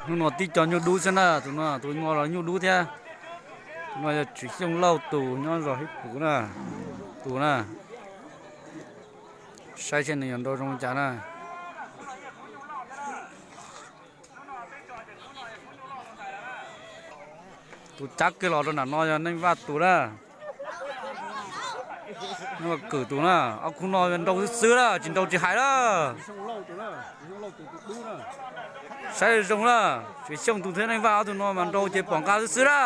Hnub no tib co nyuj dub xwb na, tus no tus no los nyuj dub thiab. Tus no yog Tswv Xyooj Lauj tus nyob zos Hib Kuv na, tus na. Saib seb nws yuav nrau zoo li cas na. Tus cav kiag los rau nram no yog Neej Vaj tus na. Neej Vaj Kwm tus na, ob khub no nrau xwb xwb na, tsis nrau tsis hais na. Saib zoo na, Tswv Xyooj tus thiab Neej Vaj ob tug no mas nrau ces pom nqa xwb xwb na.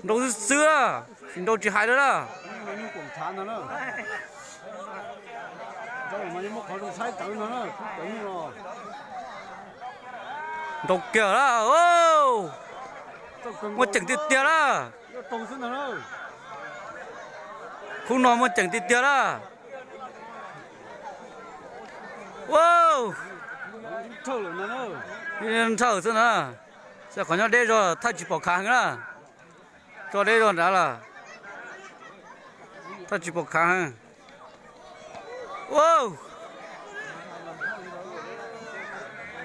Nrau xwb xwb na, tsis nrau tsis hais li na. Nrau kiag na, muaj ceem tiag tiag na. Khub no muaj ceem tiag tiag na. Ua, nrhawj xwb na. Xyov qhov nyob deb zog thawj tsis pom khav heev na. Tso deb zog nrad lawm, thawj tsis pom khav heev. Ua,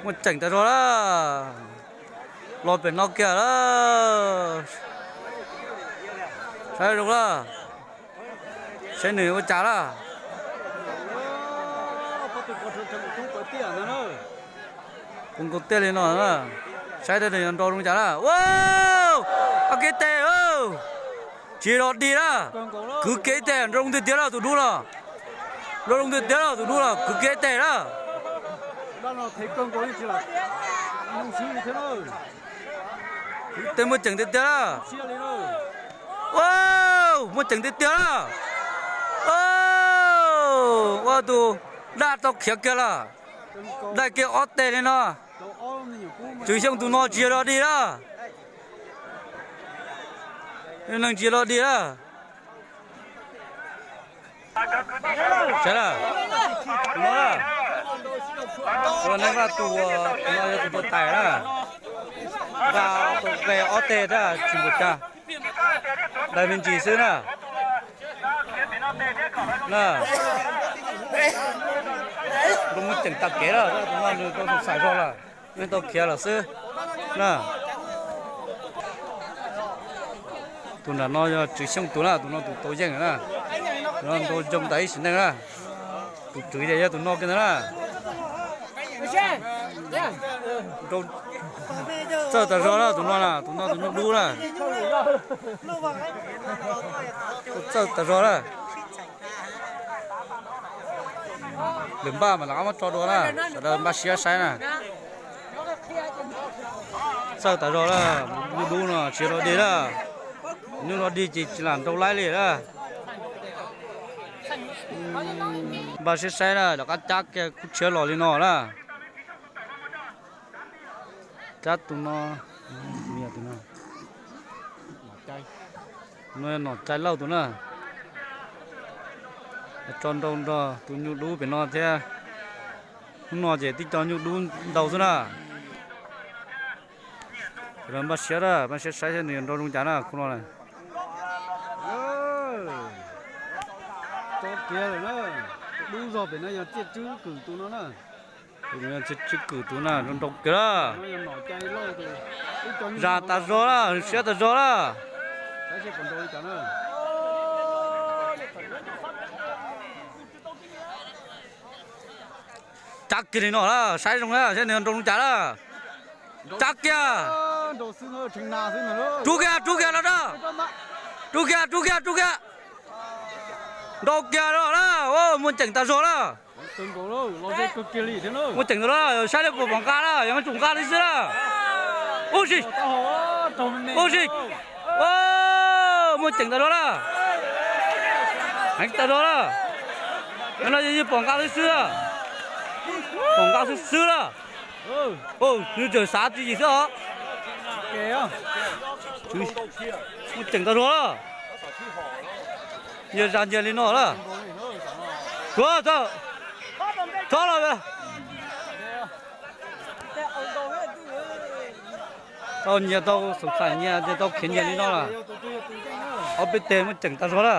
muaj ceem tas zog na. Los pem no kiag na. Saib zoo na, saib nws ua cas na. Poob nkaus tiaj li no na. Saib tej nws yuav nrau zoo cas na. Ua, ob kev tes, tsis los dig na. Kwv kev tes nrau zoo tiag tiag na tus dub no. Nrau zoo tiag tiag na tus dub no, kwv kev tes na. Tej muaj ceem tiag tiag na. Ua, muaj ceem tiag tiag na. Ua, tus daj tau khiav kiag lawm. Daj kiag ob teg li no. Tswv Xyooj tus no tsis yog los dig na. Neeg tsis yog los dig na. Saib na, tus no na, tus Neej Vaj tus, tus no yog tus tua tais na. Vaj tau qe ob teg thiab tsis npaum cas. Dai me ntsis xwb na. Na, nrau muaj ceem tas kev lawm, tus no nws tau xam zog lawm, yeej tau khiav lawm xwb na. Tus nram no yog Tswv Xyooj tus na, tus no tus tau yeej na. Tus no nrau zoo tas ib sim neej na. Tus tswv ces yog tus no kiag ntag na. Txawj tas zog na tus no na, tus no tus nyuj dub na. Txawj tas zog na. Lwm npaj mas rov qab muab tso dua na, sawv daws npaj siab saib na. Txawj tas zog na, nyuj dub no tsis los dig na. Nyuj los dig ces tsis lam nrau laib li na. Npaj siab saib na, rov qab cab kiag khub tshiab los li no na. Cab tus no, tus no nom cai lauj tus na. Tso nrau nrog tus nyuj dub pem no thiab. Hnub no ces tib co nyuj dub ntau xwb na. Sawv daws npaj siab na, npaj siab saib seb nws yuav nrau zoo cas na khub no na. Tso kiag lawm na, tus dub zog pem no yog Txiaj Tswb Kwm tus no na. Tus no yog Txiaj Tswb Kwm tus na, nrau kiag na. Zam tas zog na, siab tas zog na. Cab kiag li no na, saib zoo na, saib nws nrau zoo cas na. Cab kiag. Rub kiag, rub kiag los na. Rub kiag, rub kiag, rub kiag. Nrau kiag los na, muaj ceem tas zog na. Muaj ceem tas zog na, saib li puas pom nqa na, yog tsum nqa li xwb na. Ub si, ub si, muaj ceem tas zog na. Heev tas zog na. No yog yeej pom nqa xwb xwb na. Pom nqa xwb xwb na. Nws tseem xav tswv yim xwb os. Muaj ceem tas zog na. Nyias zas nyias li no na. Tuav txawj, txhob los. Tau nyias tau xoom xaim nyias ces tau khiav nyias li no lawm. Ob peb teg muaj ceem tas zog na.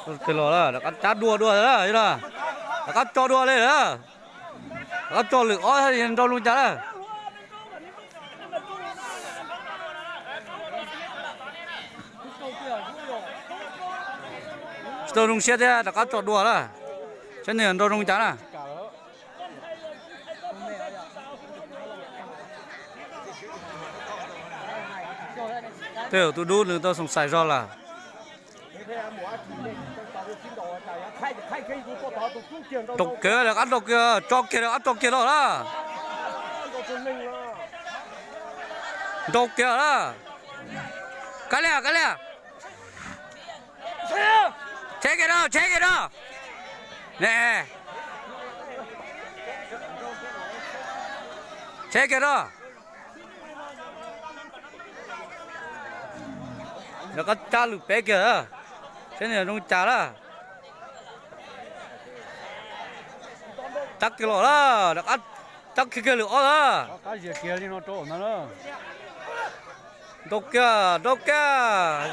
Los lawm, rov qab cab dua dua lawm, rov qab tso dua li lawm. Rov qab tso lwm ob, nrau zoo cas lawm. Tsis tau zoo siab thiab, rov qab tso dua lawm. Saib nws nrau zoo cas na. Tej zaum tus dub nws tau xoom xais zog lawm. Nrau kiag, rov qab nrau kiag, tso kiag, rov qab tso kiag los lawm. Nrau kiag lawm. Kab liam, kab liam. Tsheb kiag rau, tsheb kiag rau. Ne. Tsheb kiag rau. Rov qab cab lwm peb kiag, saib nws zoo cas lawm. Cab kiag los lawm, rov qab cab kiag kiag lwm ob lawm. Nrau kiag, nrau kiag.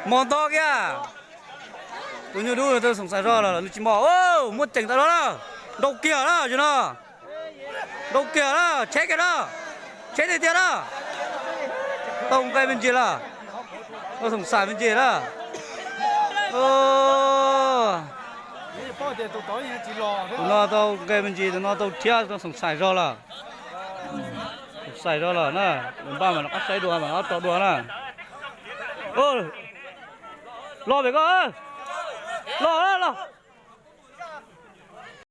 Mos nto kiag. Tus nyuj dub tau xoom xais zog lawm, nws tsis mos, muaj ceem tau lawm. Nrau kiag lawm, zaum no. Nrau kiag lawm, tsheb kiag lawm. Tsheb tiag tiag lawm. Tau nqe me ntsis lawm. Tau xoom xais me ntsis lawm. Tus no tau nqe me ntsis, tus no tau thiab, tau xoom xais zog lawm. Xoom xais zog lawm na. Npaj mas rov qab saib dua mas rov qab tso dua na. Los pem koj, los, los.